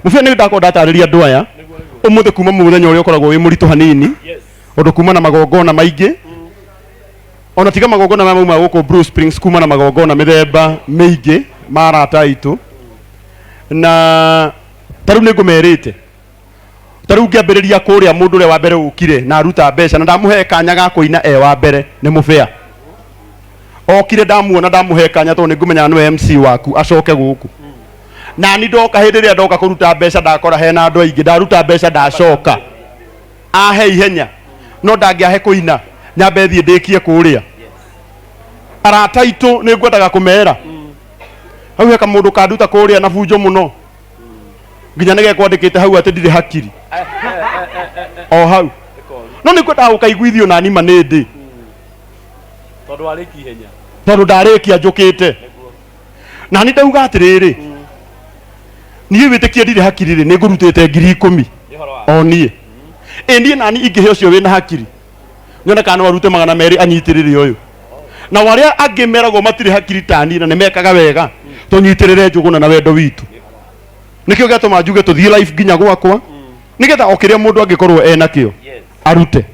Mũbĩa nĩ ndakorwo ndatarĩria andũ aya ũmũthĩ kuma mũthenya ũrĩa ũkoragwo wĩ mũritũ hanini, ũndũ kuma na magongona maingĩ, ona tiga magongona maya mauma gũkũ Blue Springs, kuma na magongona mĩthemba mĩingĩ ma arata aitũ, na ta rĩu nĩ ngũmerĩte, ta rĩu ngĩambĩrĩria kũrĩa, mũndũ ũrĩa wa mbere ũkire na aruta mbeca na ndamũhe kanya ga kũina e wa mbere nĩ Mũbĩa. Okire ndamuona, ndamũhe kanya tondũ nĩ ngũmenyaga nĩwe MC waku, acoke gũkũ nani. Ndoka, hĩndĩ ĩrĩa ndoka kũruta mbeca, ndakora hena andũ aingĩ. Ndaruta mbeca, ndacoka ahe ihenya, no ndangĩahe kũina, nyambe thiĩ ndĩkie kũrĩa. Arata aitũ nĩ ngwendaga kũmera hau he kamũndũ kanduta kũrĩa na bunjo mũno, nginya nĩ gekwandĩkĩte hau atĩ ndirĩ hakiri o hau, no nĩ ngwendaga gũkaiguithio nani ma nĩ ndĩ. Tondũ warĩkia ihenya. Tondũ ndarĩkia njũkĩte na nĩ ndauga atĩrĩrĩ, niĩ wĩtĩkie ndirĩ hakiri rĩ, nĩ ngũrutĩte 10,000. Nĩ ũhoro wa O niĩ ĩ niĩ nani ingĩhe ũcio wĩna hakiri, nyone kana no arute 200 anyitĩrĩre ũyũ, na arĩa angĩ meragwo matirĩ hakiri tani na nĩ mekaga wega. Tũnyitĩrĩre Njũgũna na wendo witũ, nĩkĩo gĩatũma njuge tũthiĩ live nginya gwakwa, nĩgetha o kĩrĩa mũndũ angĩkorwo enakĩo arute.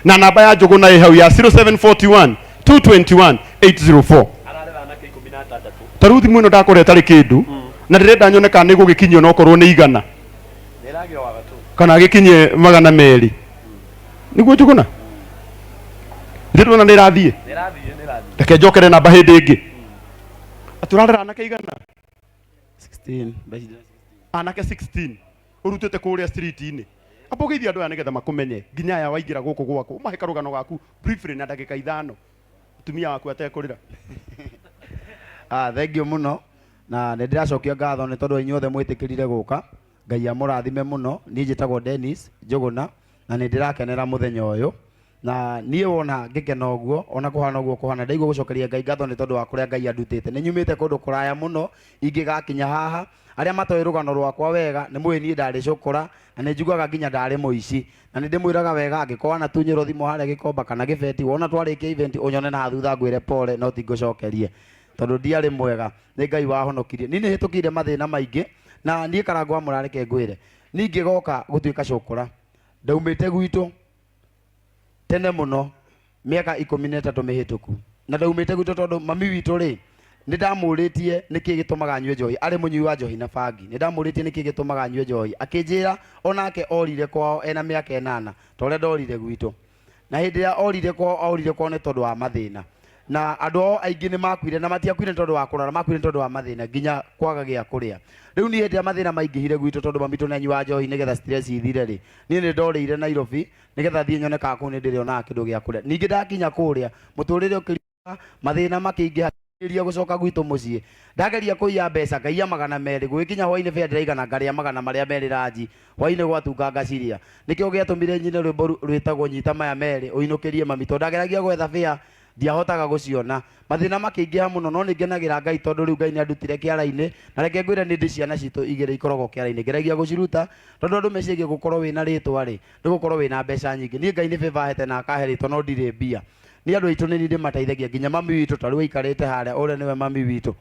Na namba ya Njũgũna ĩ hau ya 0741 221 804. Ararera anake 16. Ta rĩu thimũ ĩno ndakora ĩtarĩ kĩndũ, na ndĩrenda nyone kana nĩ gũgĩkinyio, no korwo nĩ 100. Nĩ ĩragĩra wa gatũ. Kana gĩkinye 200 nĩguo Njũgũna ithe ndona nĩ ĩrathiĩ. Nĩ ĩrathiĩ, nĩ ĩrathiĩ. Reke njokere namba hĩndĩ ĩngĩ. Atĩ ũrarera anake igana? 16 mbeca. Anake 16 ũrutĩte kũrĩa street-inĩ. Amba ũgeithie andũ aya nĩgetha makũmenye, nginya aya waingĩra gũkũ gwaku, ũmahe karũgano gaku briefly na ndagĩka 5, mũtumia waku atekũrĩra. Ah, thank you mũno, na nĩ ndĩracokia ngatho nĩ tondũ inyuothe mwĩtĩkĩrire gũka. Ngai amũrathime mũno. Niĩ njĩtagwo Dennis Njũgũna na nĩ ndĩrakenera mũthenya ũyũ, na niĩ wona ngĩkena ũguo, ona kũhana ũguo kũhana, ndaigua gũcokeria Ngai ngatho nĩ tondũ wa kũrĩa Ngai andutĩte. Nĩ nyumĩte kũndũ kũraya mũno ingĩgakinya haha. Arĩa matoĩ rũgano rwakwa wega nĩ mũĩ niĩ ndarĩ cũkũra, na nĩ njiguaga nginya ndarĩ mũici, na nĩ ndĩmwĩraga wega, angĩkorwo wanatunyĩrwo thimũ harĩa Gĩkomba kana Gĩbeti, wona twarĩkia event ũnyone na thutha ngwĩre pole, no ti ngũcokerie tondũ ndiarĩ mwega. Nĩ Ngai wahonokirie. Niĩ nĩ hĩtũkĩire mathĩna maingĩ, na niĩ Karangũ wa Mũrareke ngwĩre, niĩ ngĩgoka gũtuĩka cũkũra, ndaumĩte gwitũ tene mũno, mĩaka 13 mĩhĩtũku, na ndaumĩte gwitũ tondũ mami witũ rĩ, nĩ ndamũrĩtie nĩkĩ gĩtũmaga nyue njohi. Arĩ mũnyui wa njohi na bangi. Nĩ ndamũrĩtie nĩkĩ gĩtũmaga nyue njohi, akĩnjĩra onake orire kwao ena mĩaka 8 ta ũrĩa ndorire gwitũ, na hĩndĩ ĩrĩa orire kwao, orire kwao nĩ tondũ wa mathĩna, na andũ ao aingĩ nĩ makuire, na matiakuire nĩ tondũ wa kũrara, makuire nĩ tondũ wa mathĩna, nginya kwaga gĩa kũrĩa. Rĩu niĩ hĩndĩ ĩrĩa mathĩna maingĩhire gwitũ, tondũ mami witũ nĩ anyuaga njohi nĩgetha stress ithire rĩ, niĩ nĩ ndorĩire Nairobi nĩgetha thiĩ nyone kana kũu nĩ ndĩrĩonaga kĩndũ gĩa kũrĩa. Ningĩ ndakinya kũrĩa, mũtũrĩre ũkĩritũha, mathĩna makĩingĩha, ngĩgeria gũcoka gwitũ mũciĩ. Ndageria kũiya mbeca, ngaiya 200, gũgĩkinya hwainĩ bĩa ndĩraigana, ngarĩa 200 ranji, hwainĩ gwatuka ngacirĩa. Nĩkĩo gĩatũmire nyine rwĩmbo rwĩtagwo "Nyita Maya Merĩ Ũinũkĩrie Mami", tondũ ndageragia gwetha bĩa ndiahotaga gũciona. Mathĩna makĩingĩha mũno, no nĩ ngenagĩra Ngai tondũ rĩu Ngai nĩ andutire kĩara-inĩ, na reke ngwĩre, nĩ ndĩ ciana citũ igĩrĩ ikoragwo kĩara-inĩ, ngeragia gũciruta, tondũ andũ meciragia gũkorwo wĩna rĩtwa rĩ, nĩ gũkorwo wĩna mbeca nyingĩ. Niĩ Ngai nĩ favor ahete na akahe rĩtwa, no ndirĩ mbia. Niĩ andũ aitũ nĩ niĩ ndĩmateithagia, nginya mami witũ ta rĩu aikarĩte harĩa, ũrĩa nĩwe mami witũ.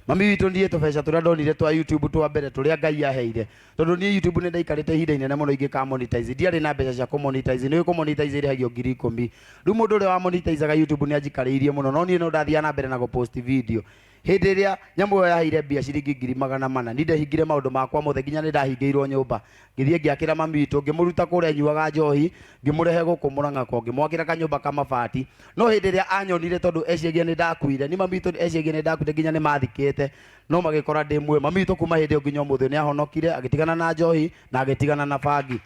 Mami witũ, niĩ tũbeca tũrĩa ndonire twa YouTube twa mbere tũrĩa Ngai aheire, tondũ niĩ YouTube nĩ ndaikarĩte ihinda inene mũno ingĩka monetize, ndiarĩ na mbeca cia kũ monetize. Nĩ kũ monetize ĩrĩhagio 10,000. Rĩu mũndũ ũrĩa wa monetizaga YouTube nĩ anjikarĩirie mũno, no niĩ no ndathiaga na mbere na gũ post video. Hĩndĩ ĩrĩa nyamũ ĩyo yaheire mbia ciringi 400,000, niĩ ndehingire maũndũ makwa mothe, nginya nĩ ndahingĩirwo nyũmba. Ngĩthiĩ ngĩakĩra mami witũ, ngĩmũruta kũrĩa anyuaga njohi, ngĩmũrehe gũkũ Mũrang'a kwa, ngĩmwakĩra kanyũmba ka mabati. No hĩndĩ ĩrĩa anyonire, tondũ eciragia nĩ ndakuire, niĩ mami witũ eciragia nĩ ndakuire, nginya nĩ mathikĩte, no magĩkora ndĩ muoyo. Mami witũ kuma hĩndĩ ĩyo nginya ũmũthĩ nĩ ahonokire, agĩtigana na njohi na agĩtigana na bangi.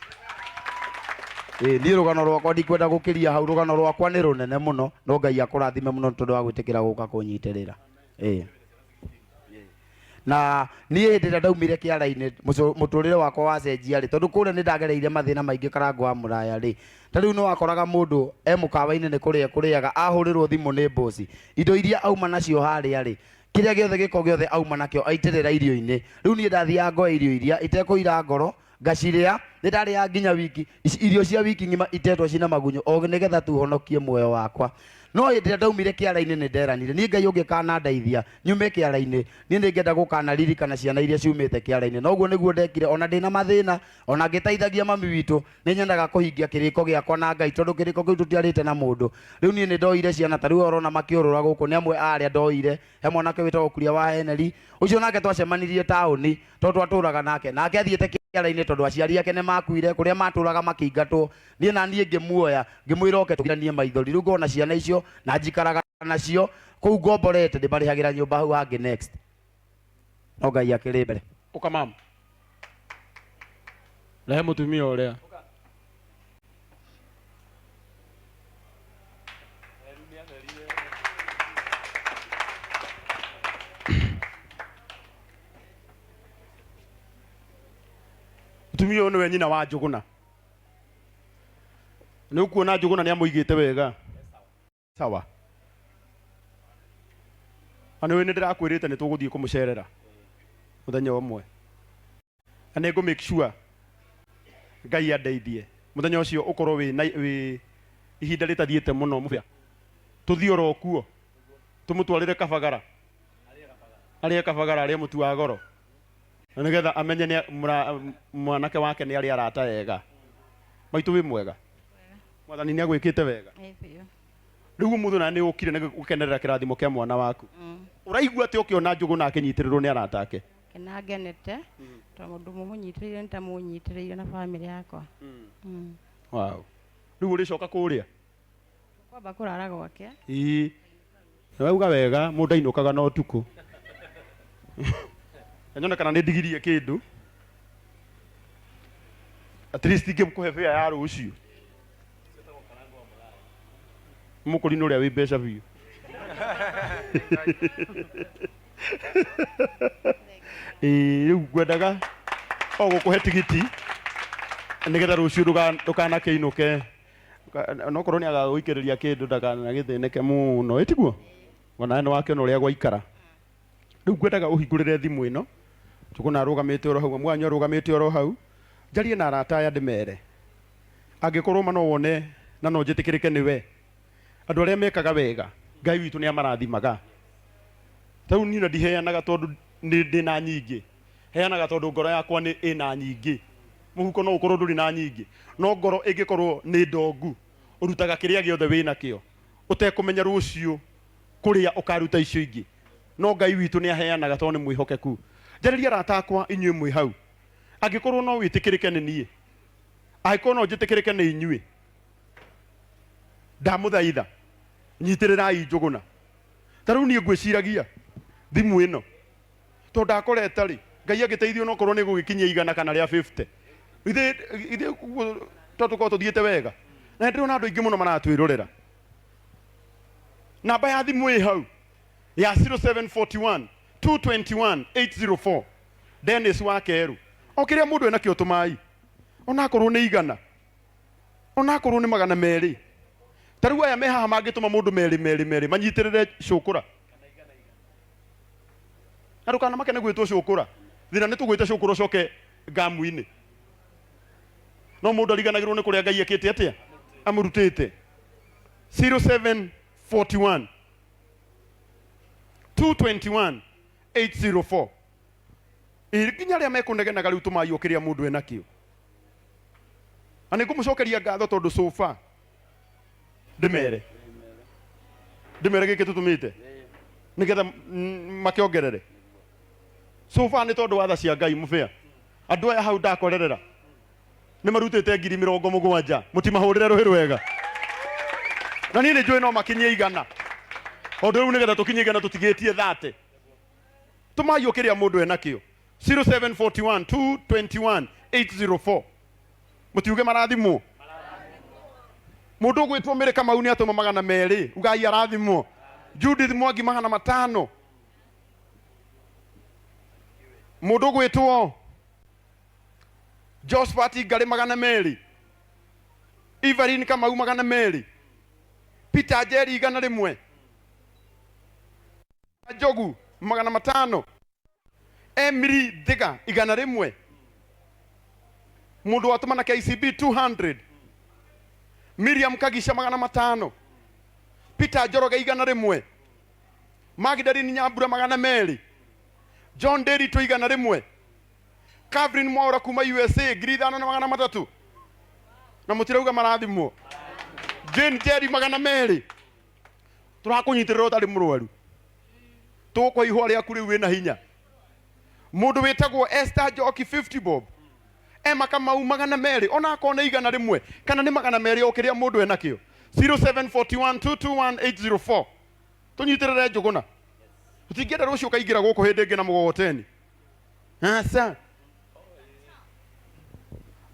Ĩĩ, niĩ rũgano rwakwa ndikwenda gũkĩria hau, rũgano rwakwa nĩ rũnene mũno, no Ngai akũrathime mũno nĩ tondũ wa gwĩtĩkĩra gũka kũnyitĩrĩra. Ĩĩ. Na niĩ hĩndĩ ĩrĩa ndaumire kĩara-inĩ, mũtũrĩre wakwa wacenjia rĩ, tondũ kũrĩa nĩ ndagereire mathĩna maingĩ, Karangũ wa Mũraya rĩ, ta rĩu nĩ wakoraga mũndũ e mũkawa-inĩ nĩ kũrĩa kũrĩaga, ahũrĩrwo thimũ nĩ bosi, indo iria auma nacio harĩa rĩ, kĩrĩa gĩothe, gĩko gĩothe auma nakĩo aitĩrĩra irio-inĩ. Rĩu niĩ ndathiaga ngoya irio iria itekũira ngoro, ngacirĩa. Nĩ ndarĩaga nginya wiki irio cia wiki ng'ima itetwo cina magunyũ, o nĩgetha tu honokie muoyo wakwa. No hĩndĩ ĩrĩa ndaumire kĩara-inĩ nĩ nderanire niĩ Ngai ũngĩkanandeithia nyume kĩara-inĩ, niĩ nĩ ngenda gũkanaririkana ciana iria ciumĩte kĩara-inĩ. Na ũguo nĩguo ndekire, ona ndĩna mathĩna, ona ngĩteithagia mami witũ, nĩ nyendaga kũhingia kĩrĩko gĩakwa na Ngai, tondũ kĩrĩko kĩu tũtiarĩte na mũndũ. Rĩu niĩ nĩ ndoire ciana, ta rĩu ũrona makĩũrũra gũkũ nĩ amwe a arĩa ndoire. He mwanake wĩtagwo Kuria wa Henry, ũcio nake twacemanirie taũni tondũ twatũraga nake, nake athiĩte kĩara-inĩ tondũ aciari ake nĩ makuire kũrĩa matũraga makĩingatwo. Niĩ na niĩ ngĩmuoya ngĩmwĩra oke tũgiranie maithori. Rĩu ngona ciana icio na njikaraga nacio kũu ngomborete, ndĩmarĩhagĩra nyũmba hau hangĩ next. No Ngai akĩrĩ mbere. Ũka mama. Rehe mũtumia ũrĩa. Mũtumia ũyũ nĩwe nyina wa Njũgũna. Nĩ ũkuona Njũgũna nĩ amũigĩte wega. Sawa. Na nĩ nĩ ndĩrakwĩrĩte nĩ tũgũthiĩ kũmũcerera mũthenya ũmwe. Na nĩ ngũ make sure Ngai andeithie mũthenya ũcio ũkorwo wĩ na wĩ ihinda rĩtathiĩte mũno mũbĩa. Tũthiĩ oro kuo tũmũtwarĩre kabagara arĩe kabagara arĩe mũtu wa goro na nĩgetha amenye nĩ mwanake wake nĩ arĩ arata ega. Maitũ wĩ mwega? Mwathani nĩ agwĩkĩte wega. Ĩ biũ. Rĩu ũmũthĩ ona nĩ ũkire nĩ gũkenerera kĩrathimo kĩa mwana waku. Ũraigua atĩa ũkĩona Njũgũna akĩnyitĩrĩrwo nĩ arata ake? Kena ngenete tondũ mũndũ mũmũnyitĩrĩire nĩ ta mũnyitĩrĩire na bamĩrĩ yakwa. Wow. Rĩu ũrĩcoka kũrĩa? Kwamba kũrara gwake. Ĩĩ. Wauga wega mũndũ ainũkaga na ũtukũ. Nyone kana nĩ ndigirie kĩndũ. At least ingĩkũhe fare ya rũciũ. Mũkũrinũ ũrĩa wĩ mbeca biũ. Ĩĩ rĩu ngwendaga o gũkũhe tigiti nĩgetha rũciũ ndũkanakĩinũke. Onokorwo nĩ agagũikĩrĩria kĩndũ ndakanagĩthĩnĩke mũno, ĩ tiguo? Onawe nĩ wakĩona ũrĩa gwaikara. Rĩu ngwendaga ũhingũrĩre thimũ ĩno, Njũgũna arũgamĩte oro hau, mwanyu arũgamĩte oro hau, njarie na arata aya ndĩmere, angĩkorwo ma no wone na no njĩtĩkĩrĩke nĩwe, andũ arĩa mekaga wega, Ngai witũ nĩ amarathimaga. Ta rĩu niĩ ona ndiheanaga tondũ nĩ ndĩna nyingĩ, heanaga tondũ ngoro yakwa nĩ ĩna nyingĩ. Mũhuko no ũkorwo ndũrĩ na nyingĩ, no ngoro ĩngĩkorwo nĩ ndongu, ũrutaga kĩrĩa gĩothe wĩnakĩo, ũtekũmenya rũciũ kũrĩa ũkaruta icio ingĩ. No Ngai witũ nĩ aheanaga tondũ nĩ mwĩhokeku. Njarĩria arata akwa inyuĩ mwĩ hau, angĩkorwo no wĩtĩkĩrĩke nĩ niĩ, angĩkorwo no njĩtĩkĩrĩke nĩ inyuĩ, ndamũthaitha nyitĩrĩrai Njũgũna. Ta rĩu niĩ ngwĩciragia thimũ ĩno tondũ ndakoreta rĩ, Ngai angĩteithio onokorwo nĩ gũgĩkinyia igana kana rĩa 50, ithe ithe ũguo to tũkorwo tũthiĩte wega. Na nĩndĩrona andũ aingĩ mũno maratwĩrorera. Namba ya thimũ ĩ hau ya 0741 221 804 Dennis wa Keru. O kĩrĩa mũndũ enakĩo tũmai, onakorwo nĩ igana, onakorwo nĩ magana merĩ. Ta rĩu aya me haha mangĩtũma mũndũ merĩ merĩ merĩ manyitĩrĩre cũkũra. Na ndũkanamake nĩ gwĩtwo cũkũra. Thĩna nĩ tũgwĩte cũkũra ũcoke ngamu-inĩ. No mũndũ ariganagĩrwo nĩ kũrĩa Ngai ekĩte atĩa? Amũrutĩte. 0741 221 804. Ĩ nginya arĩa mekũnegenaga rĩu tũmai o kĩrĩa mũndũ enakĩo. Na nĩ ngũmũcokeria ngatho tondũ so far ndĩmere ndĩmere gĩkĩ tũtũmĩte nĩgetha makĩongerere. So far nĩ tondũ wa tha cia Ngai mũbĩa. Andũ aya hau ndakorerera nĩ marutĩte ngiri mĩrongo mũgwanja, mũtimahũrĩre rũhĩ rwega. Na niĩ nĩ njũĩ no makinyie igana. Tondũ rĩu nĩgetha tũkinyie igana tũtigĩtie 30. Tũmai o kĩrĩa mũndũ enakĩo. 0741 221 804. Mũtiuge marathimwo. Mũndũ ũgwĩtwo Mary Kamau nĩ atũma magana merĩ, ugai arathimwo. Judith Mwangi magana matano. Mũndũ ũgwĩtwo Josephat Ngarĩ magana merĩ. Evelyn Kamau magana merĩ. Peter Njeri igana rĩmwe. Njogu magana matano. Emily Thiga igana rĩmwe. Mũndũ watũma na KCB 200. Miriam Kagisha magana matano. Peter Njoroge 100, Magdalene Nyambura 200, John Nderitu 100, Catherine Mwaura kuma USA 5300, na mutirauga marathimwo. Jane Jerry 200, turakunyitirira utari murwaru, tugukwa ihwa riaku riu wina hinya. Mundu witagwo Esther Njoki 50 bob, Emma Kamau 200, ona akorwo nĩ 100 kana nĩ 200 o kĩrĩa mũndũ enakĩo. 0741 221 804, tũnyitĩrĩre Njũgũna, tũtingĩenda rũciũ ũkaingĩra gũkũ hĩndĩ ĩngĩ na mũgogoteni. Aca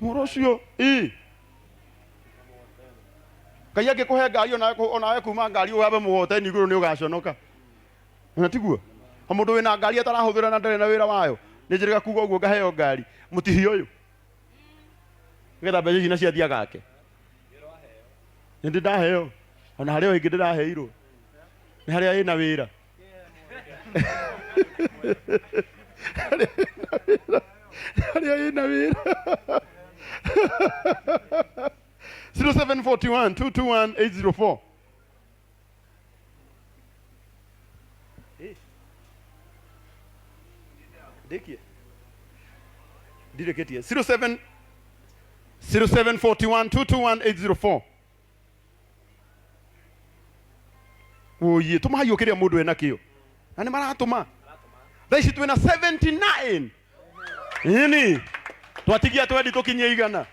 mũhoro ũcio ĩ Ngai angĩkũhe ngari onawe kuma ngari ũhambe mũgogoteni igũrũ nĩ ũgaconoka, na tiguo? O mũndũ wĩna ngari atarahũthĩra na ndarĩ na wĩra wayo, nĩ njĩrĩga kuga ũguo ngaheo ngari mũtihia ũyũ nĩgetha mbeca ici nacio athiĩ agake. Nĩ ndĩ ndaheo, ona harĩ o ĩngĩ ndĩraheirwo nĩ harĩa ĩna wĩra, harĩa ĩna wĩra. 0741 221 804. Ndikie ndirĩkĩtie. 07 0741 221 804. Ũyĩ tũmahaiyo kĩrĩa mũndũ enakĩo na nĩ maratũma. Thaa ici twĩna 79 ini twatigia twendi tũkinyie 100,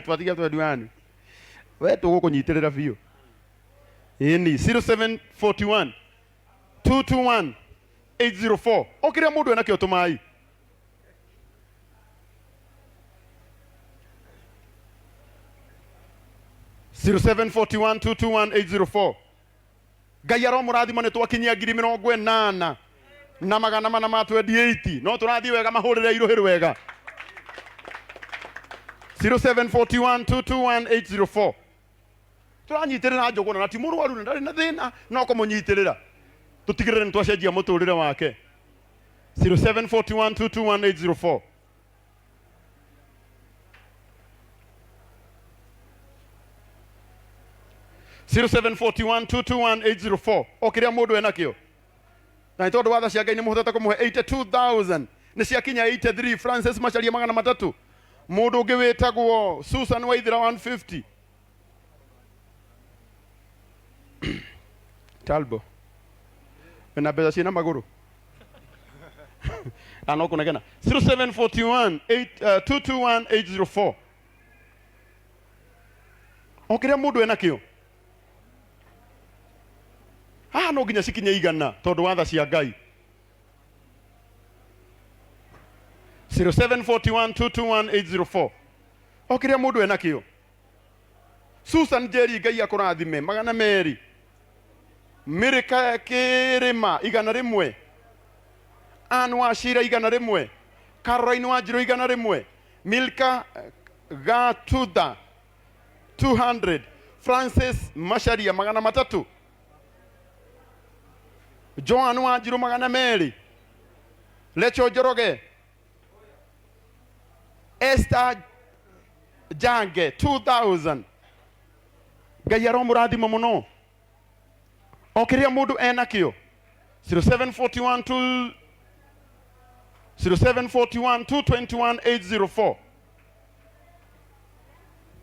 twatigia twendi wani we tũgũkũnyitĩrĩra biũ. Ini 0741 221 804, o kĩrĩa mũndũ enakĩo tũmai. 0741 221 804. Ngai aromũrathima, nĩ twakinyia 80428, no tũrathiĩ wega, mahũrĩre irũhĩ wega. 0741 221 804, tũranyitĩrĩra Njũgũna na ti mũrwaru na ndarĩ na thĩna, no kũmũnyitĩrĩra tũtigĩrĩre nĩ twacenjia mũtũrĩre wake. 0741 221 804. 0741 221 804, o kĩrĩa mũndũ enakĩo, na nĩ tondũ wa tha cia Ngai nĩ mũhotete kũmũhe 82,000, nĩ ciakinya 83. Francis Macharia 300, mũndũ ũngĩ wĩtagwo Susan Waithira 150, Talbo wĩna mbeca ciĩna magũrũ na no kũnegena. 0741 8, 221 804, o kĩrĩa mũndũ enakĩo haha no nginya cikinye 100 tondũ wa tha cia Ngai. 0741 221 804, o kĩrĩa mũndũ enakĩo. Susan Njeri, Ngai akũrathime, 200. Mĩrĩka Kĩrĩma 100, Ann Wachira 100, Caroline Wanjirũ 100, Milka Gatutha 200, Francis Macharia 300, Joan Wanjirũ 200, Lecho Njoroge, Esther Jange 2000. Ngai aromũrathima mũno, o kĩrĩa mũndũ enakĩo. 0741 2 0741 221 804,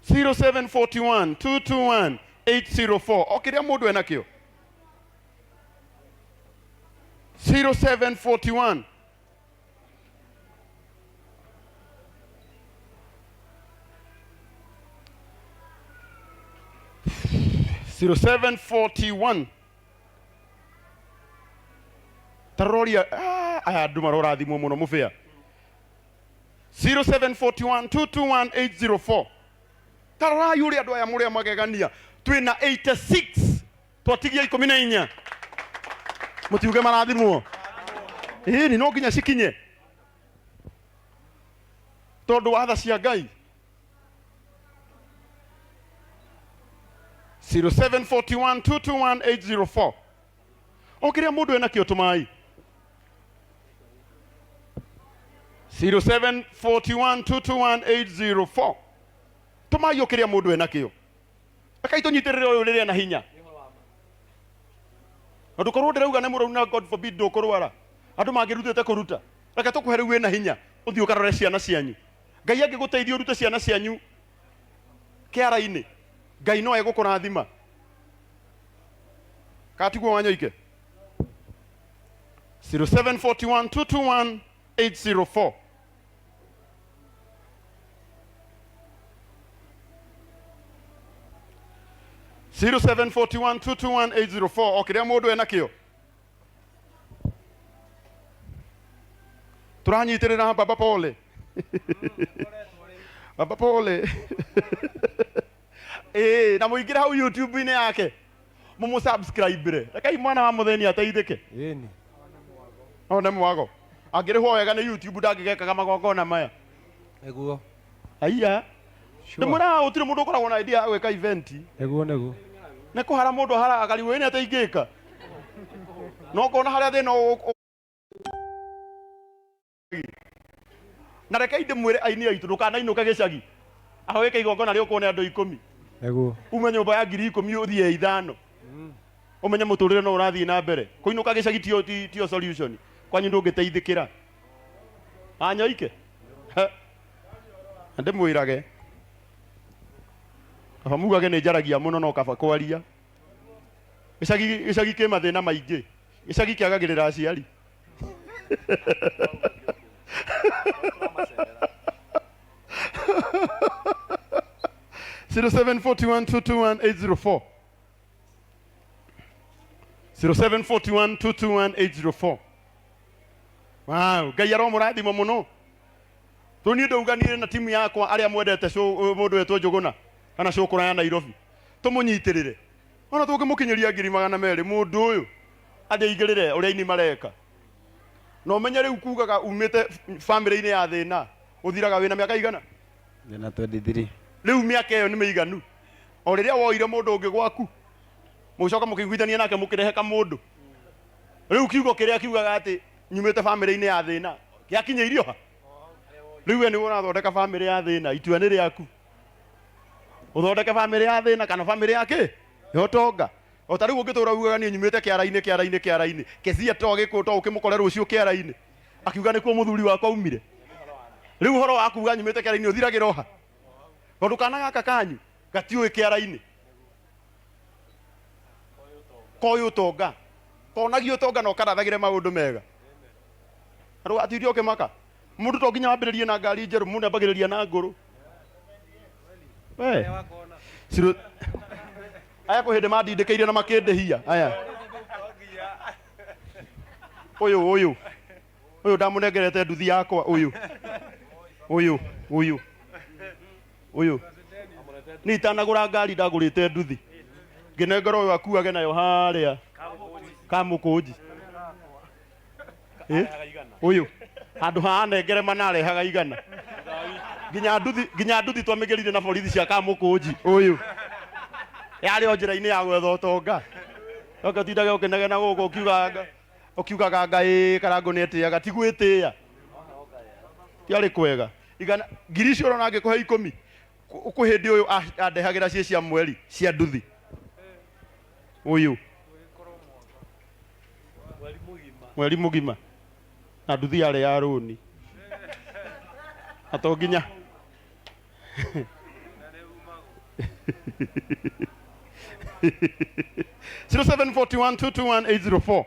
0741 221 804, o kĩrĩa mũndũ enakĩo. 0741 0741, taroria aya andũ marorathimwo mũno mũbĩa. 0741 221 804, tarorai ũrĩa andũ aya mũrĩa magegania. Twĩna 86, twatigia 14, mũtiuge marathimwo. Ĩni no nginya cikinye tondũ wa tha cia Ngai. 0741 221 804, o kĩrĩa mũndũ enakĩo tũmai. 0741 221 804, tũmai o kĩrĩa mũndũ enakĩo. Rekai tũnyitĩrĩre ũyũ rĩrĩa na hinya. Na ndũkorwo ndĩrauga nĩ mũrwaru na God forbid ndũkũrwara. Andũ mangĩrutĩte kũruta. Reke tũkũhe rĩu wĩna hinya ũthiĩ ũkarore ciana cianyu. Ngai angĩgũteithia ũrute ciana cianyu kĩara-inĩ, Ngai no egũkũrathima. Katiguo Wanyoike? 0741 221 804. 0741221804 o kĩrĩa mũndũ enakĩo tũranyitĩrĩra baba pole baba pole ĩĩ na mũingĩre hau youtube-inĩ yake mũmũ subscribe rekei mwana wa mũthĩni ateithĩke Ĩni. one mwago angĩrĩhwo wega nĩ youtube ndangĩgekaga magongona maya Nĩguo. aiya Sure. ndĩmwĩraga gũtirĩ mũndũ ũkoragwo na idea ya gwĩka event Nĩguo nĩguo. nĩ kũhara mũndũ aharaga akarigwo ĩnĩ atĩa ingĩka no ngona harĩa thĩna na rekei ndĩmwĩre aini aitũ ndũkanainũke gĩcagi aho wĩke igongona rĩũkwo nĩ andũ ikũmi Nĩguo. ume nyũmba ya ngiri ikũmi ũthiĩ ithano ũmenye mũtũrĩre no ũrathiĩ na mbere kũinũka gĩcagi tio, tio solution kwanyu ndũngĩteithĩkĩra anyoike Na ndĩmwĩrage kaba mugage nĩ njaragia mũno no kaba kwaria gĩcagi gĩcagi kĩ mathĩna maingĩ gĩcagi kĩagagĩrĩra aciari 0741221804 0741221804 wow ngai aromũrathima mũno tå niä ndauganire na timu yakwa arĩa mwendete mũndũ wetwo njũgũna kana cũkũra ya nairobi tũmũnyitĩrĩre ona tũngĩmũkinyĩria ngiri magana merĩ mũndũ ũyũ athiĩ aingĩrĩre ũrĩa aini mareka na ũmenye rĩu kugaga umĩte bamĩrĩ-inĩ ya thĩna ũthiraga wĩna mĩaka igana Ndĩna 23. rĩu mĩaka ĩyo nĩ mĩiganu o rĩrĩa woire mũndũ ũngĩ gwaku mũgĩcoka mũkĩiguithania nake mũkĩrehe kamũndũ rĩu kiugo kĩrĩa kiugaga atĩ nyumĩte bamĩrĩ-inĩ ya thĩna gĩakinyĩirio ha rĩu we nĩwe ũrathondeka bamĩrĩ ya thĩna itua nĩ rĩaku ũthondeke bamĩrĩ ya thĩna kana bamĩrĩ ya kĩ ya ũtonga o ta rĩu ũngĩtũra ugaga niĩ nyumĩte kĩara-inĩ kĩara-inĩ kĩara-inĩ kezia to gĩkũ to ũkĩmũkore rũciũ kĩara-inĩ akiuga nĩkuo mũthuri wakwa umire rĩu ũhoro wa kuga nyumĩte kĩara-inĩ ũthiragĩra oha tondũ kana gaka kanyu gatiũĩ kĩara-inĩ koĩ ũtonga konagio ũtonga na ũkarathagĩre maũndũ mega ndũgatirie ũkĩmaka mũndũ to nginya wambĩrĩrie na ngari njerũ mũndũ ambagĩrĩria na ngũrũ we Ciro- aya kwĩ hĩndĩ mandindĩkĩire na makĩndĩhia aya ũyũ ũyũ ũyũ ndamũnengerete nduthi yakwa ũyũ ũyũ ũyũ ũyũ niĩ itanagũra ngari ndagũrĩte nduthi ngĩnengera ũyũ akuage nayo harĩa kamũkũnji Eh? Ũyũ handũ ha anengere mana arehaga igana nginya nduthi nginya nduthi twamĩgĩrire na borithi cia kamũkũnji ũyũ yarĩ o njĩra-inĩ ya gwetha ũtonga oke ũtindage ũkĩnegena gũkũ ũkiugaga ũkiugaga ngai karangũ nĩ etĩaga ti gwĩtĩĩa tiarĩ kwega igana ngiri icio ũrona angĩkũhe ikũmi kwĩ hĩndĩ ũyũ andehagĩra ciĩ cia mweri cia nduthi ũyũ mweri mũgima na nduthi yarĩ ya rũni na to nginya 0741221804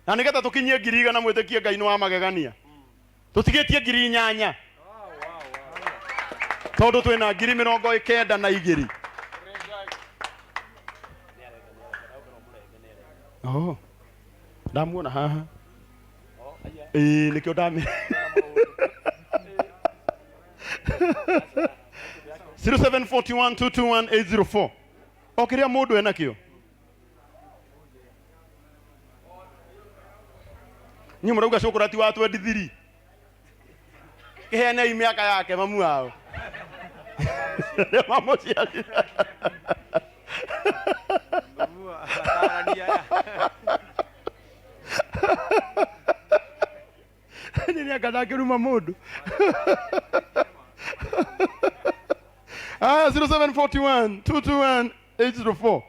na nĩgetha tũkinyie ngiri igana mwĩtĩkie ngai nĩ wa magegania tũtigĩtie ngiri inyanya tondũ twĩna ngiri mĩrongo ĩkenda na igĩrĩ oh ndamuona haha ĩĩ nĩkĩo ndamĩ 0741221804 o kĩrĩa mũndũ enakĩo Nyinyi mũrauga cũkũra ti wa 23 kĩheanei mĩaka yake mamu wao arĩa mamũciarire nĩ nĩanga ndangĩruma mũndũ ah 0741 221 804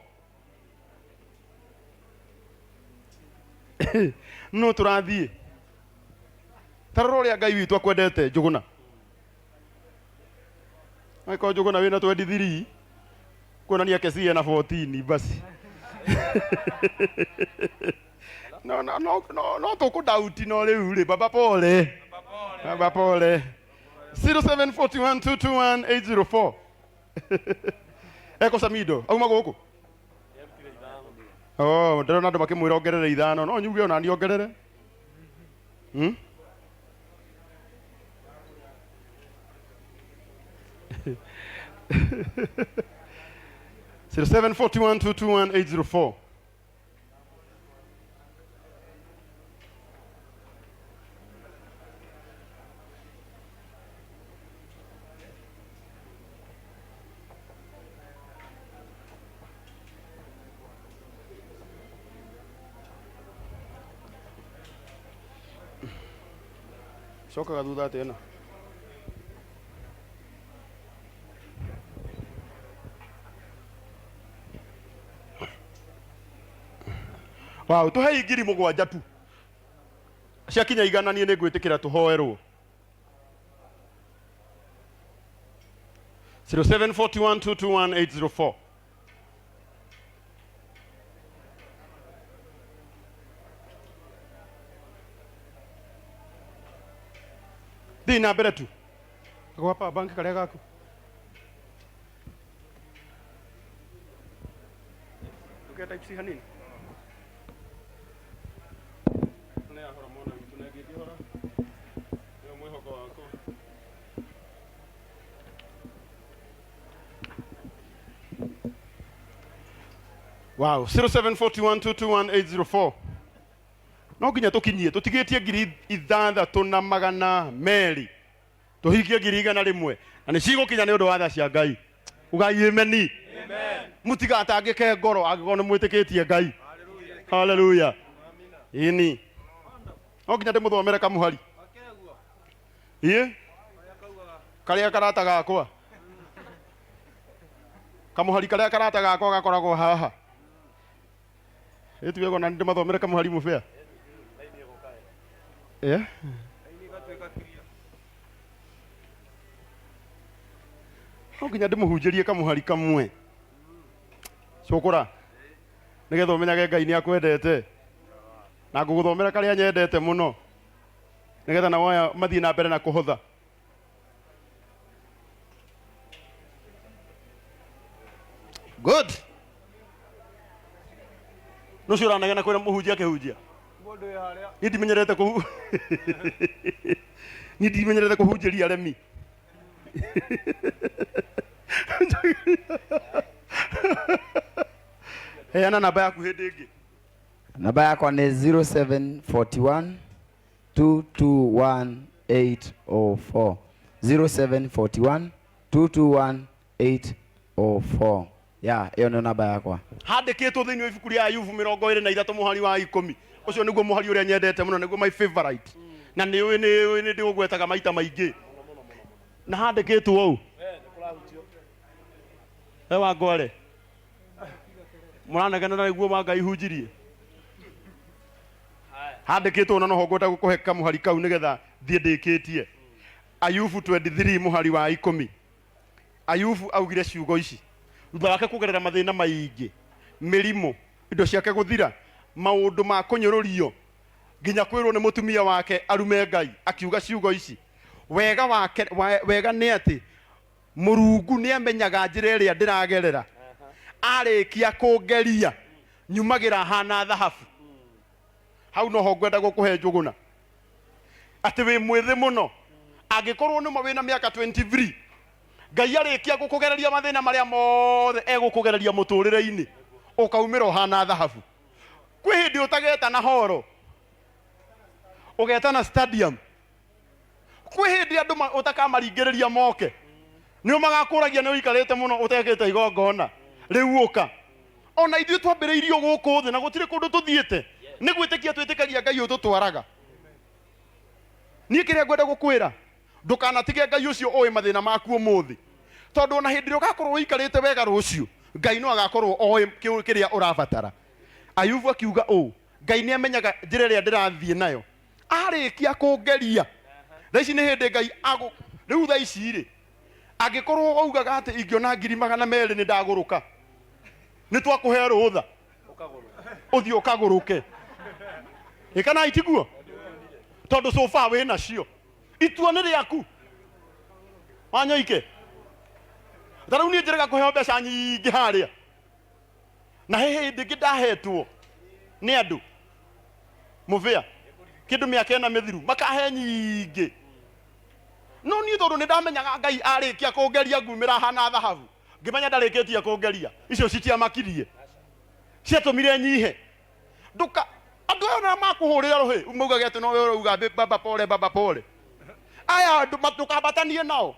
No tũrathiĩ. Ta rora ũrĩa Ngai witũ akwendete Njũgũna. Angĩkorwo Njũgũna wĩna 23 kuonania Kesi ena 14 basi. No no no no no tũkũdauti no rĩu rĩ baba pole. Baba pole. 0741221804. Eko Samido, auma gũkũ? Oh, ndĩrona andũ makĩmwĩra ongerere ithano. No nyuge ona niĩ ongerere. 0741221804. Cokaga thutha atĩa ĩno? Wow, tũhei 7,000 tu. Ciakinya 100 niĩ nĩngwĩtĩkĩra tũhoerwo. 0741221804. Thiĩ na mbere tu. Gwa power bank karĩa gaku. Ndũke type C hanini. Nĩ yahora mwana witũ na ĩngĩhora. Nĩyo mwĩhoko wakwa. Wow, 0741221804. No nginya tũkinyie, tũtigĩtie 6,200. Tũhingie 100,000. Na nĩ cigũkinya nĩ ũndũ wa tha cia Ngai. Ugai ameni. Mũtigatangĩke ngoro angĩkorwo nĩ mwĩtĩkĩtie Ngai. Hallelujah. Ĩni. No nginya ndĩmũthomere kamũhari. Ĩ? Karĩa karata gakwa. Kamũhari karĩa karata gakwa gakoragwo haha. Ĩ tuge ona ndĩmathomere kamũhari mũbĩa. Ĩ? No nginya ndĩmũhunjĩrie kamũhari kamwe. Cũkũra. Nĩgetha ũmenyage Ngai nĩ akwendete. Na ngũgũthomera karĩa nyendete mũno. Nĩgetha nao aya mathiĩ na mbere na kũhotha. Good. Nũcio ũranegena kwĩra mũhunjia akĩhunjia. Niĩ ndimenyerete kũhu Niĩ ndimenyerete kũhunjĩria aremi. Heana namba yaku hĩndĩ ĩngĩ. Namba yakwa nĩ 0741 221 804. 0741 221 804. Ya, ĩyo nĩyo namba yakwa. Handĩkĩtwo thĩinĩ wa ibuku rĩa Ayubu 23 mũhari wa 10. Ũcio nĩguo mũhari ũrĩa nyendete mũno, nĩguo my favorite. Na nĩ ũĩ nĩ ũĩ nĩ ndĩũgwetaga maita maingĩ. Na handĩkĩtwo ũũ. We Wangware. Mũranegena na nĩguo wa Ngai hunjirie. Handĩkĩtwo na noho ngwenda gũkũhe kamũhari kau nĩgetha thiĩ ndĩkĩtie. Ayubu 23 mũhari wa 10. Ayubu augire ciugo ici thutha wake kũgerera mathĩna maingĩ, mĩrimũ, indo ciake gũthira, maũndũ ma kũnyũrũrio, nginya kwĩrwo nĩ mũtumia wake arume Ngai, akiuga ciugo ici, wega wake, wega nĩ atĩ Mũrungu nĩ amenyaga njĩra ĩrĩa ndĩragerera, arĩkia kũngeria nyumagĩra hana thahabu. Hau noho ngwenda gũkũhe Njũgũna, atĩ wĩ mwĩthĩ mũno, angĩkorwo nĩma wĩna mĩaka 23, Ngai arĩkia gũkũgereria mathĩna marĩa mothe egũkũgereria mũtũrĩre-inĩ, ũkaumĩra ũhana thahabu. Kwĩ hĩndĩ ũtageta na horo, ũgeta na stadium. Kwĩ hĩndĩ andũ ũtakamaringĩrĩria moke, nĩo magakũragia nĩ ũikarĩte mũno ũtekĩte igongona, rĩu ũka. Ona ithuĩ twambĩrĩirio gũkũ thĩ na gũtirĩ kũndũ tũthiĩte, nĩ gwĩtĩkia twĩtĩkagia Ngai ũtũtwaraga. Niĩ kĩrĩa ngwenda gũkwĩra, ndũkanatige Ngai ũcio ũĩ mathĩna maku ũmũthĩ, tondũ ona hĩndĩ ĩrĩa ũgakorwo ũikarĩte wega rũciũ, Ngai no agakorwo oĩ kĩrĩa ũrabatara. Ayubu akiuga ũũ, Ngai nĩ amenyaga njĩra ĩrĩa ndĩrathiĩ nayo. Arĩkia kũngeria thaa ici nĩ hĩndĩ Ngai agũ rĩu thaa ici rĩ, angĩkorwo waugaga atĩ ingĩona 200,000 nĩ ndagũrũka, nĩ twakũhe rũtha ũthiĩ ũkagũrũke. Ĩ kana itiguo? Tondũ so far wĩ nacio, itua nĩ rĩaku. Wanyoike ta rĩu niĩ njĩrĩga kũheo mbeca nyingĩ harĩa, na he hĩndĩ ĩngĩ ndahetwo nĩ andũ mũbĩa kĩndũ mĩaka ĩna mĩthiru, makahe nyingĩ, no niĩ tondũ nĩ ndamenyaga Ngai arĩkia kũngeria ngumĩra hana thahabu, ngĩmenya ndarĩkĩtie kũngeria, icio citiamakirie, ciatũmire nyihe. Nduka andũ aya na makũhũrĩra rũhĩ maugage atĩ nowe ũrauga baba pole, baba pole. Aya andũ ndũkambatanie nao,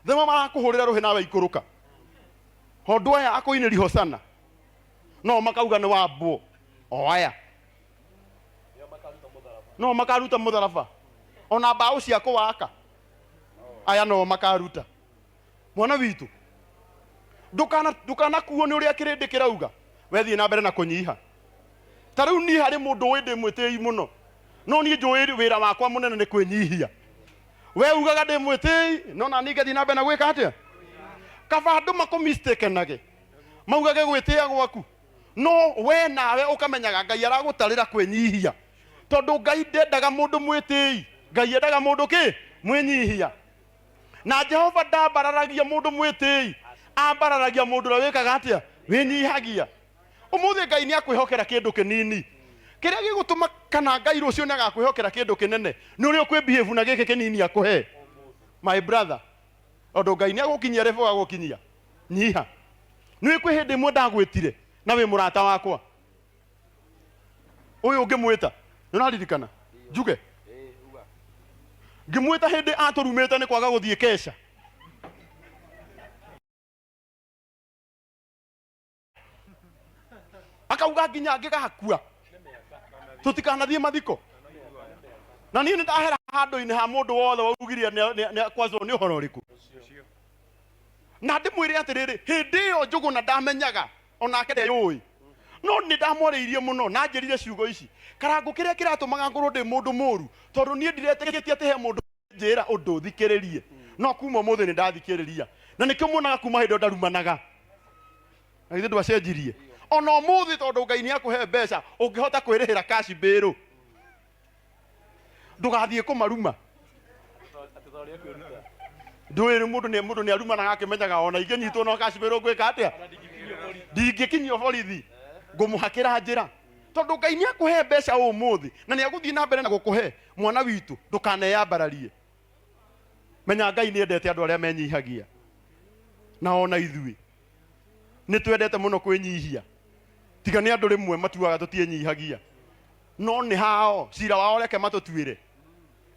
thema marakũhũrĩra rũhĩ nawe ikũrũka. Tondũ aya akũinĩri hosana no makauga nĩ wambwo, o aya no makaruta mũtharaba, ona mbaũ cia kũwaka aya no makaruta. Mwana witũ, ndũkanakuo nĩ ũrĩa kĩrĩndĩ kĩrauga, wethiĩ na mbere na kũnyiha. Ta rĩu niĩ harĩ mũndũ ũĩ ndĩ mwĩtĩi mũno, no niĩ njũĩ wĩra wakwa mũnene nĩ kwĩnyihia. We ugaga ndĩ mwĩtĩi, no na niĩ ngathiĩ na mbere na gwĩka atĩa? Kaba andũ makũmistakenage, maugage gwĩtĩa gwaku, no we nawe ũkamenyaga Ngai aragũtarĩra kwĩnyihia, tondũ Ngai ndendaga mũndũ mwĩtĩi, Ngai endaga mũndũ kĩ? Mwĩnyihia. Na Jehova ndambararagia mũndũ mwĩtĩi, ambararagia mũndũ ũrĩa wĩkaga atĩa? Wĩnyihagia. Ũmũthĩ Ngai nĩ akwĩhokera kĩndũ kĩnini, kĩrĩa gĩgũtũma kana Ngai rũciũ nĩ agakwĩhokera kĩndũ kĩnene nĩ ũrĩa ũkwĩ-behave na gĩkĩ kĩnini akũhe. My brother, tondũ Ngai nĩ agũkinyia level agũkinyia, nyiha. Nĩ kwĩ hĩndĩ ĩmwe ndagwĩtire na wĩ mũrata wakwa ũyũ ngĩmwĩta, nĩ ũraririkana njuge ngĩmwĩta hĩndĩ atũrumĩte nĩ kwaga gũthiĩ kesha. Akauga nginya ngĩgakua tũtikanathiĩ mathiko. Na niĩ nĩ ndahera handũ-inĩ ha mũndũ wothe waugire kwazwo nĩ ũhoro ũrĩkũ. Na ndĩmwĩre atĩrĩrĩ, hĩndĩ ĩyo Njũgũna ndamenyaga onake ndeyũĩ, no nĩ ndamwarĩirie mũno na njĩrire ciugo ici, Karangũ kĩrĩa kĩratũmaga ngorwo ndĩ mũndũ mũru, tondũ niĩ ndiretĩkĩtie atĩ he mũndũ njĩra ũndũ thikĩrĩrie, no kuma ũmũthĩ nĩ ndathikĩrĩria. Na nĩkĩo muonaga kuma hĩndĩ ĩyo ndarumanaga. Na githĩ ndwacenjirie? Ona ũmũthĩ tondũ Ngai nĩ akũhe mbeca, ũngĩhota kwĩrĩhĩra cash bail, ndũgathiĩ kũmaruma. Ndũĩ mũndũ nĩ arumanaga akĩmenyaga ona ingĩnyitwo no cash bail ngwĩka atĩa? Ndingĩkinyio borithi, ngũmũhakĩra njĩra. Tondũ Ngai nĩ akũhe mbeca ũmũthĩ na nĩ agũthiĩ na mbere na gũkũhe. Mwana witũ, ndũkaneyambararie. Menya Ngai nĩ endete andũ arĩa menyihagia, na ona ithuĩ nĩ twendete mũno kwĩnyihia. Tiga nĩ andũ rĩmwe matuaga tũtienyihagia, no nĩ hao cira wao reke matũtuĩre.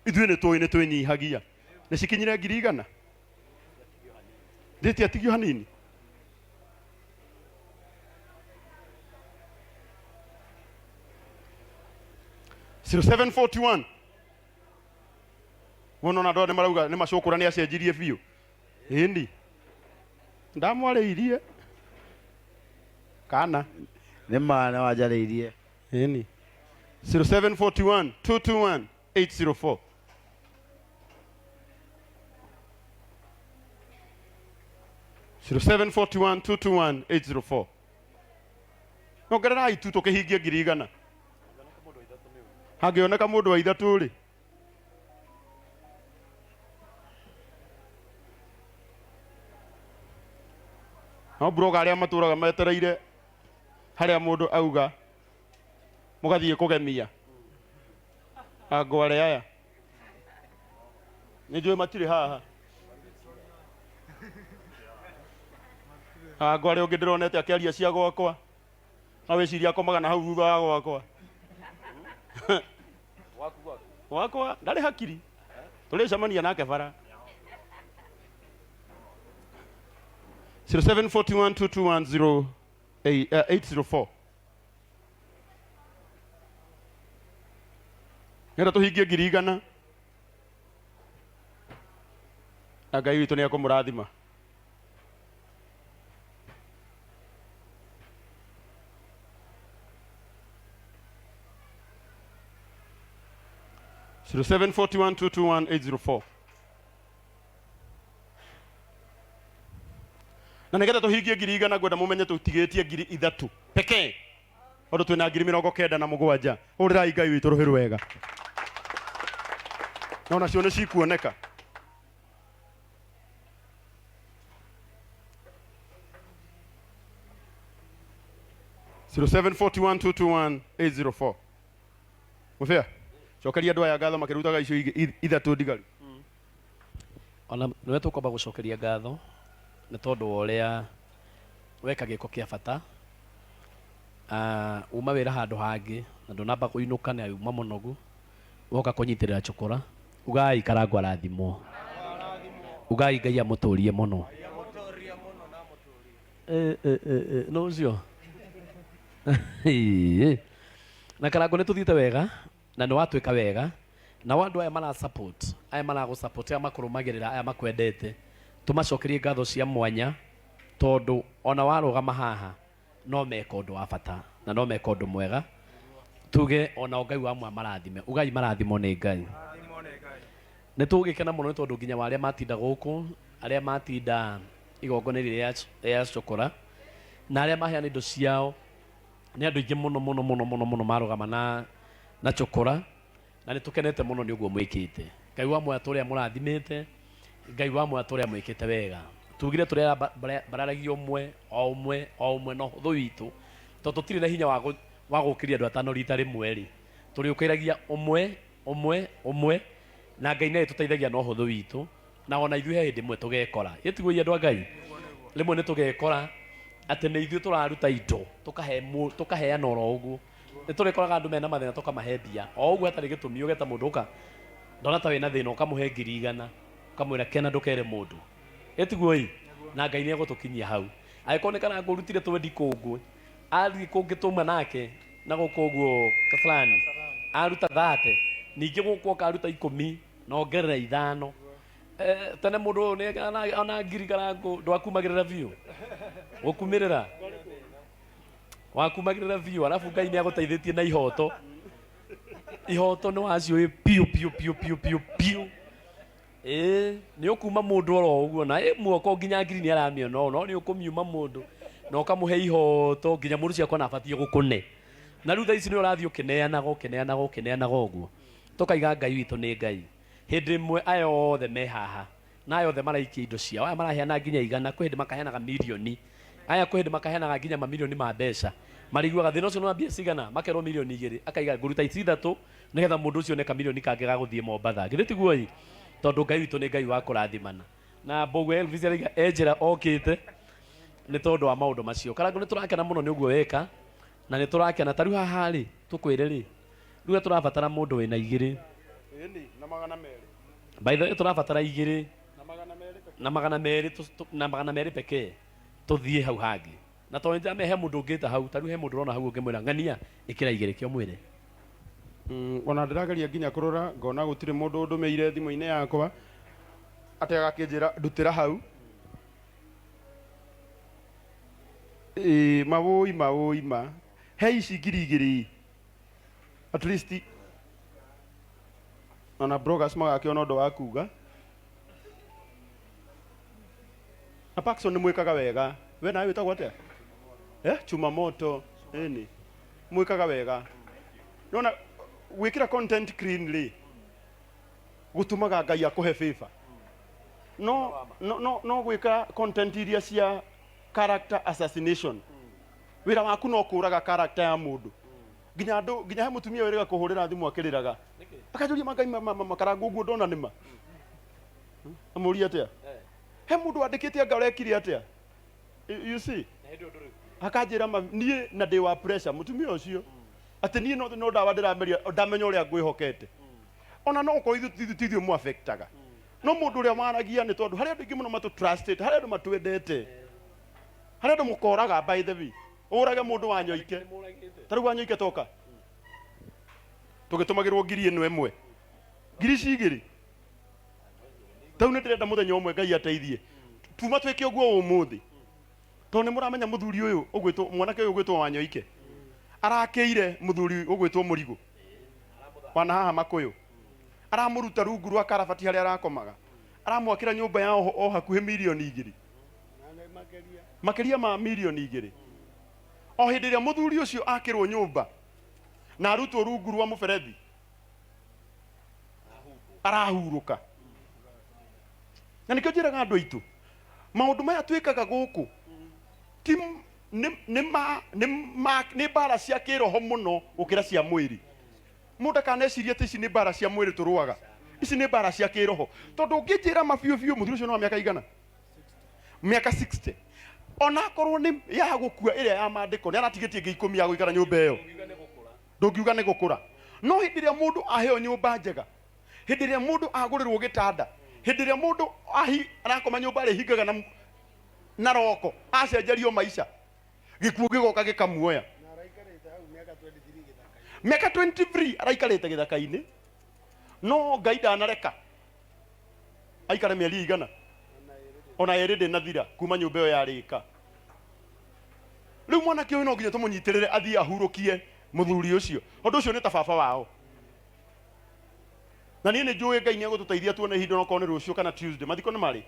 Ithuĩ nĩ tũĩ nĩ twĩnyihagia. Nĩ cikinyire 100,000? Ndĩtiatigio hanini. Zero seven forty one. Wona ona andũ aya nĩ marauga nĩ macũkũra nĩ acenjirie biũ. Ĩni. Ndamwarĩirie. Kana. Nĩ ma nĩ wanjarĩirie. Ĩni. Zero seven forty one two two one eight zero four. Zero seven forty one two two one eight zero four. Ongererai tu tũkĩhingie 100,000. Hangĩoneka mũndũ wa ithatũ rĩ, no mburoga arĩa matũraga metereire harĩa mũndũ auga mũgathiĩ kũgemia angware aya nĩ njũĩ matirĩ haha. Angware ũngĩ ndĩronete akĩaria cia gwakwa, no wĩciria akomaga na hau thutha wa gwakwa. Gwakwa ndarĩ hakiri, tũrĩcemania nake bara. Zero seven forty one two two one zero eight, eight zero four. Nĩgetha tũhingie 100,000 na Ngai witũ nĩ ekũmũrathima. 0741 221 804 na nĩgetha tũhingie 100,000 ngwenda mũmenye tũtigĩtie 3,000 pekee tondũ twĩna 97,000. Hũrĩrai Ngai witũ rũhĩ rwega, na onacio nĩ cikuoneka. 0741 221 804. Mũbĩa, cokeria andũ aya ngatho makĩrutaga icio ithatũ ndigaru. Ona nĩwe tũkwamba gũcokeria ngatho nĩ tondũ wa ũrĩa weka gĩko kĩa bata. Uma wĩra handũ hangĩ na ndũnamba kũinũka nĩ uma mũnogu, woka kũnyitĩrĩra chokora. Ugai Karangũ arathimwo, ugai Ngai amũtũrie mũno. No ũcio. Na Karangũ nĩ tũthiĩte wega na nĩ watwĩka wega, na andũ aya mara support, aya maragũ support, aya makũrũmagĩrĩra, aya makwendete, tũmacokerie ngatho cia mwanya tondũ ona warũgama haha no meka ũndũ wa bata na no meka ũndũ mwega. Tuge ona Ngai wa mwa marathime, ugai marathimo nĩ Ngai. Nĩ tũgĩkena mũno nĩ tondũ nginya wa arĩa matinda gũkũ, arĩa matinda igongona rĩrĩa rĩa cokora, na arĩa maheana indo ciao, nĩ andũ aingĩ mũno mũno mũno mũno mũno marũgama na cokora, na nĩ tũkenete mũno nĩ ũguo mwĩkĩte. Ngai wa muoya tũrĩa mũrathimĩte, Ngai wa muoya tũrĩa mwĩkĩte wega. Tugire tũrĩa bararagia ũmwe o ũmwe o ũmwe no ũthũ witũ, tondũ tũtirĩ na hinya wa gũkĩria andũ atano rita rĩmwe rĩ, tũrĩũkĩragia ũmwe ũmwe ũmwe, na Ngai nĩ arĩtũteithagia na ũhũthũ witũ, na ona ithuĩ he hĩndĩ ĩmwe tũgekora. Ĩtiguo andũ a Ngai, rĩmwe nĩ tũgekora atĩ nĩ ithuĩ tũraruta indo tũkaheana oro ũguo. Nĩ tũrĩkoraga andũ mena mathĩna tũkamahe mbia o ũguo hatarĩ gĩtũmi. Ũgeta mũndũ ũka ndona ta wĩna thĩna ũkamũhe 100,000, ũkamwĩra kena ndũkere mũndũ. Ĩtiguo ĩ, na Ngai nĩ egũtũkinyia hau. Angĩkorwo nĩ Karangũ ũrutire twendi kũngũ, athiĩ kũngĩ tũma nake na gũkũ ũguo Kasarani aruta 30, ningĩ gũkũ oka aruta 10 na ongerera 5. Tene mũndũ ũyũ nĩ ona ngiri Karangũ ndwakumagĩrĩra biũ, gũkumĩrĩra wakumagĩrĩra biũ, arabu Ngai nĩ agũteithĩtie na ihoto. Ihoto nĩ waciũĩ biũ biũ biũ biũ biũ biũ. Nĩ ũkuma mũndũ oro ũguo na muoko nginya ngiri nĩ aramĩona ũũ, no nĩ ũkũmiuma mũndũ na ũkamũhe ihoto nginya mũndũ ũcio akona abatiĩ gũkũne. Na rĩu thaa ici nĩ ũrathiĩ ũkĩneanaga ũkĩneanaga ũkĩneanaga ũguo, tũkaiga Ngai witũ nĩ Ngai. Hĩndĩ ĩmwe aya othe me haha na aya othe maraikia indo ciao, aya maraheana nginya 100, kwĩ hĩndĩ makaheanaga mirioni, aya kwĩ hĩndĩ makaheanaga nginya mamirioni ma mbeca. Mariguaga thĩna ũcio nĩ wa mbia cigana, makerwo mirioni 2, akaiga ngũruta ici 3 nĩgetha mũndũ ũcio one kamirioni kangĩ ga gũthiĩ Mombatha. Githĩ tiguo ĩ? Tondũ Ngai witũ nĩ Ngai wa kũrathimana. Na Mbũgũ Elvis araiga e njĩra okĩte nĩ tondũ wa maũndũ macio. Karangũ nĩ tũrakena mũno nĩ ũguo weka, na nĩ tũrakena. Ta rĩu haha rĩ, tũkwĩre rĩ, rĩu tũrabatara mũndũ wĩna 2. Ĩni, na 200. By the way, tũrabatara 2. Na 200 pekee. Na 200 na 200 pekee tũthiĩ hau hangĩ. Na tondũ nĩndĩramenya he mũndũ ũngĩta hau, ta rĩu he mũndũ ũrona hau ũngĩmwĩra ng'ania ĩkĩra 2 kĩo mwĩre. Ona ndĩrageria nginya kũrora ngona gũtirĩ mũndũ ũndũmĩire thimũ-inĩ yakwa atĩ agakĩnjĩra ndutĩra hau. Mawũi mawũi ma he ici 2,000 at least ona bloggers magakĩona ũndũ wa kuga. Na Paxson nĩ mwĩkaga wega. We nawe wĩtagwo atĩa? Chuma moto. Ĩni. Mwĩkaga wega. Nona gwĩkĩra content clean rĩ gũtũmaga Ngai akũhe favor. No, no, no, no gwĩka content iria cia character assassination. Wĩra waku no kũraga character ya mũndũ. Nginya andũ, nginya he mũtumia wĩrĩga kũhũrĩra thimũ akĩrĩraga. Akanjũria ma Ngai Makarangũ ũguo ndona nĩma. Amũria atĩa? He mũndũ wandĩkĩte anga ũrekire atĩa? You see? Akanjĩra ma niĩ na ndĩ wa pressure mũtumia ũcio. Atĩ niĩ no ndawa ndĩrameria ndamenya ũrĩa ngwĩhokete. Ona no ũkorwo ithuĩ ti ithuĩ mũ affectaga. No mũndũ ũrĩa waragia nĩ tondũ harĩ andũ aingĩ mũno matũ trusted, harĩ andũ matwendete. Harĩ andũ mũkoraga by the way. Ũrage mũndũ wa Nyoike. Ta rĩu wa Nyoike toka. Tũgĩtũmagĩrwo ngiri ĩno ĩmwe. Ngiri ici igĩrĩ. Tau nĩ ndĩrenda mũthenya ũmwe Ngai ateithie. Tuma twĩke ũguo ũmũthĩ. Tondũ nĩ mũramenya mũthuri ũyũ ũgwĩtwo mwanake ũyũ ũgwĩtwo wa Nyoike. Arakĩire mũthuri ũgwĩtwo Mũrigũ. Wana haha Makũyũ. Aramũruta rungu rwa karabati harĩa arakomaga, aramwakĩra nyũmba ya o hakuhĩ mirioni 2, makĩria ma mirioni 2. O hĩndĩ ĩrĩa mũthuri ũcio akĩrwo nyũmba na arutwo rungu rwa mũberethi arahurũka. Na nĩkĩo njĩraga andũ aitũ, maũndũ maya twĩkaga gũkũ ti nĩ mbara cia kĩroho mũno gũkĩra cia mwĩrĩ. Mũndũ ndakanecirie atĩ ici nĩ mbara cia mwĩrĩ tũrũaga, ici nĩ mbara cia kĩroho. Tondũ ũngĩnjĩra ma biũ biũ, mũthuri ũcio nĩ wa mĩaka igana, mĩaka 60, ona akorwo nĩ ya gũkua ĩrĩa ya maandĩko, nĩ aratigĩtie ĩngĩ 10 ya gũikara nyũmba ĩyo, ndũngiuga nĩ gũkũra. No hĩndĩ ĩrĩa mũndũ aheo nyũmba njega, hĩndĩ ĩrĩa mũndũ agũrĩrwo gĩtanda, hĩndĩ ĩrĩa mũndũ arakoma nyũmba ĩrĩa ĩhingaga na roko, acenjerio maica, gĩkuũ gĩgoka gĩkamuoya. Mĩaka 23 araikarĩte gĩthaka-inĩ, no Ngai ndanareka aikare mĩeri 100 ona 2 ndĩnathira kuma nyũmba ĩyo yarĩka. Rĩu mwanake ũyũ no nginya tũmũnyitĩrĩre athiĩ ahurũkie mũthuri ũcio, ũndũ ũcio nĩ ta baba wao. Na niĩ nĩ njũĩ Ngai nĩ egũtũteithia tuone ihinda, onokorwo nĩ rũciũ kana Tuesday. Mathiko nĩ marĩ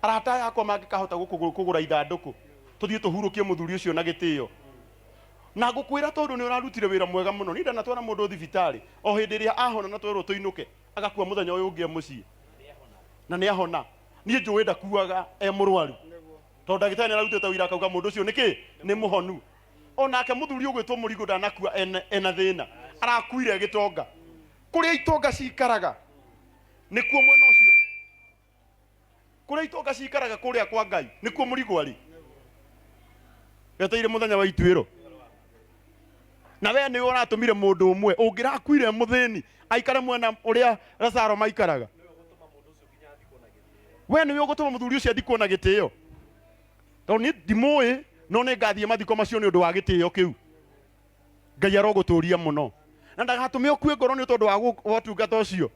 arata aya akwa mangĩkahota kũgũra ithandũkũ, tũthiĩ tũhurũkie mũthuri ũcio na gĩtĩo. Na ngũkwĩra, tondũ nĩ ũrarutire wĩra mwega mũno. Niĩ ndanatwara mũndũ thibitarĩ, o hĩndĩ ĩrĩa ahona na twerwo tũinũke, agakua mũthenya ũyũ ũngĩ e mũciĩ na nĩ ahona. Niĩ njũĩ ndakuaga e mũrwaru, tondũ ndagĩtarĩ nĩ ararutĩte ũira akauga mũndũ ũcio nĩkĩ nĩ mũhonu. Onake mũthuri ũgwĩtwo Mũrigo ndanakua ena thĩna, arakuire gĩtonga. Kũrĩa itonga cikaraga nĩkuo mwena ũcio, kũrĩa itonga cikaraga kũrĩa kwa Ngai nĩkuo Mũrigo arĩ, eteire mũthenya wa ituĩro. Na we nĩwe ũratũmire mũndũ ũmwe ũngĩrakuire mũthĩni aikare mwena ũrĩa Lazaro maikaraga. We nĩwe ũgũtũma mũthuri ũcio athikwo na gĩtĩo. Tondũ niĩ ndimũĩ, no nĩ ngathiĩ mathiko macio nĩ ũndũ wa gĩtĩo kĩu. Ngai arogũtũria mũno na ndagatũme ũkue ngoro nĩ tondũ wa ũtungata ũcio.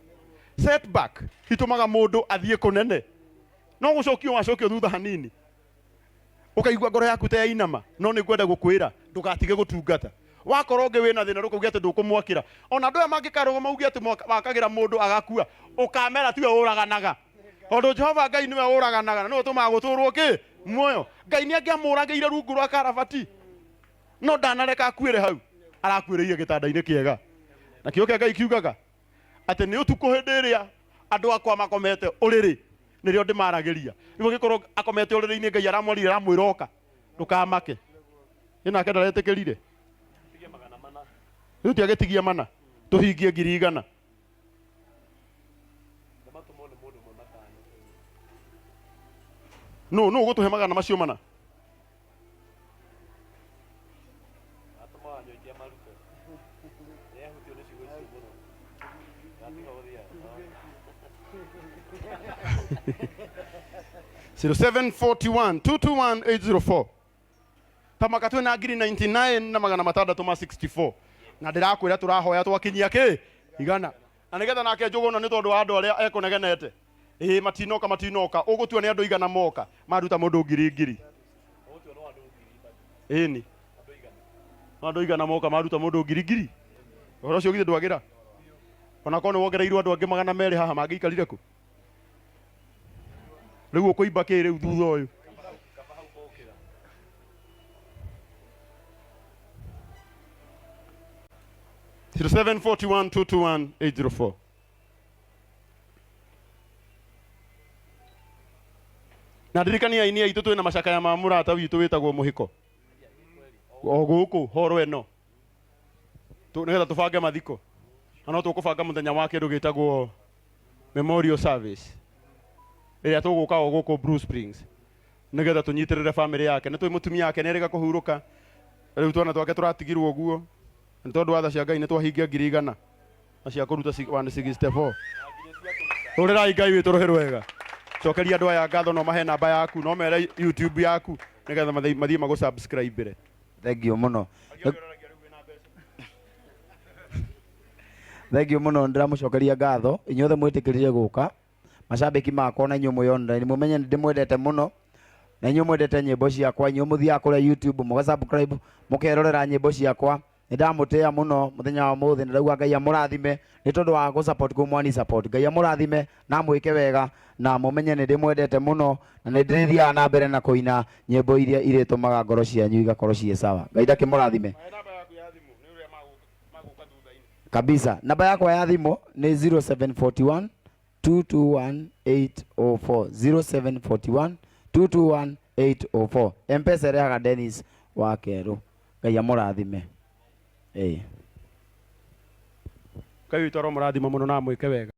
Setback itũmaga mũndũ athiĩ kũnene, no gũcokio wacokio thutha hanini, ũkaigua ngoro yaku ta yainama. No nĩ ngwenda gũkwĩra ndũgatige gũtungata. Wakorwo ũngĩ wĩna thĩna, ndũkauge atĩ ndũkũmwakĩra. Ona andũ aya mangĩkarũgama mauge atĩ wakagĩra mũndũ agakua, ũkamera tiwe ũraganaga, tondũ Jehova Ngai nĩwe ũraganaga na nĩwe ũtũmaga gũtũrwo kĩ muoyo. Ngai nĩ angĩamũragĩire rungu rwa karabati, no ndanareka akuĩre hau, arakuĩrĩire gĩtanda-inĩ kĩega. Na kĩo kĩa Ngai kiugaga atĩ nĩ ũtukũ hĩndĩ ĩrĩa andũ akwa makomete ũrĩrĩ nĩrĩo ndĩmaragĩria. Rĩu angĩkorwo akomete ũrĩrĩ-inĩ, Ngai aramwarire, aramwĩra oka, ndũkamake. Ĩ nake ndaretĩkĩrire. Rĩu tiagĩtigia mana tũhingie 100,000. Nũ ũgũtũhe 400,000? 0741 221 804. Tamaka twĩna ngiri 99 na 664, na ndĩrakwĩra tũrahoya twakinyia kĩ igana, na nĩgetha nake Njũgũna, nĩ tondũ wa andũ arĩa ekũnegenete ĩĩ matinoka, matinoka, ũgũtua nĩ andũ 100 moka maruta mũndũ ngiri ngiri. Ĩni no andũ 100 moka maruta mũndũ ngiri ngiri. Ũhoro ũcio githĩ ndwagĩra? Onakorwo nĩ wongereirwo andũ angĩ 200 haha, mangĩikarire kũ? Rĩu ũkũimba kĩ rĩu thutha ũyũ? 0741 221 804. Na ndirikania aini aitũ, twĩna macakaya ma mũrata witũ wĩtagwo Mũhĩko o gũkũ horo ĩno, nĩgetha tũbange mathiko, na no tũkũbanga mũthenya wa kĩndũ gĩtagwo memorial service ĩrĩa tũgũka o gũkũ Blue Springs, nĩgetha tũnyitĩrĩre famĩlĩ yake. Nĩ tũĩ mũtumia wake nĩ erĩga kũhurũka, rĩu twana twake tũratigirwo ũguo. Nĩ tondũ wa tha cia Ngai nĩ twahingia 100,000 na cia kũruta 164. Hũrĩrai Ngai witũ rũhĩ rwega. Cokeria andũ aya ngatho, no mahe namba yaku, no mere YouTube yaku, nĩgetha mathiĩ magũ subscribe. Thank you mũno, thank you mũno. Ndĩramũcokeria ngatho inyuothe mwĩtĩkĩrire gũka, macambĩki makwa, na inyuĩ mwĩ online, mũmenye nĩ ndĩmwendete mũno, na inyuĩ mwendete nyĩmbo ciakwa, inyuĩ mũthiaga kũrĩa YouTube mũga subscribe, mũkerorera nyĩmbo ciakwa. Nĩ ndamũtĩĩa mũno mũthenya wa ũmũthĩ, na ndauga Ngai amũrathime nĩ tondũ wa gũ support kũu mwani support. Ngai amũrathime na amwĩke wega, na mũmenye nĩ ndĩmwendete mũno, na nĩ ndĩrĩthiaga na mbere na kũina nyĩmbo iria irĩtũmaga ngoro cianyu igakorwo ciĩ sawa. Ngai ndakĩmũrathime kabisa. Namba yakwa ya thimũ nĩ 0741 221 804, 0741 221 804. Mpesa ĩrehaga Dennis wa Kerũ. Ngai amũrathime. Ĩĩ. Ngai witũ aromũrathima mũno na amwĩke wega.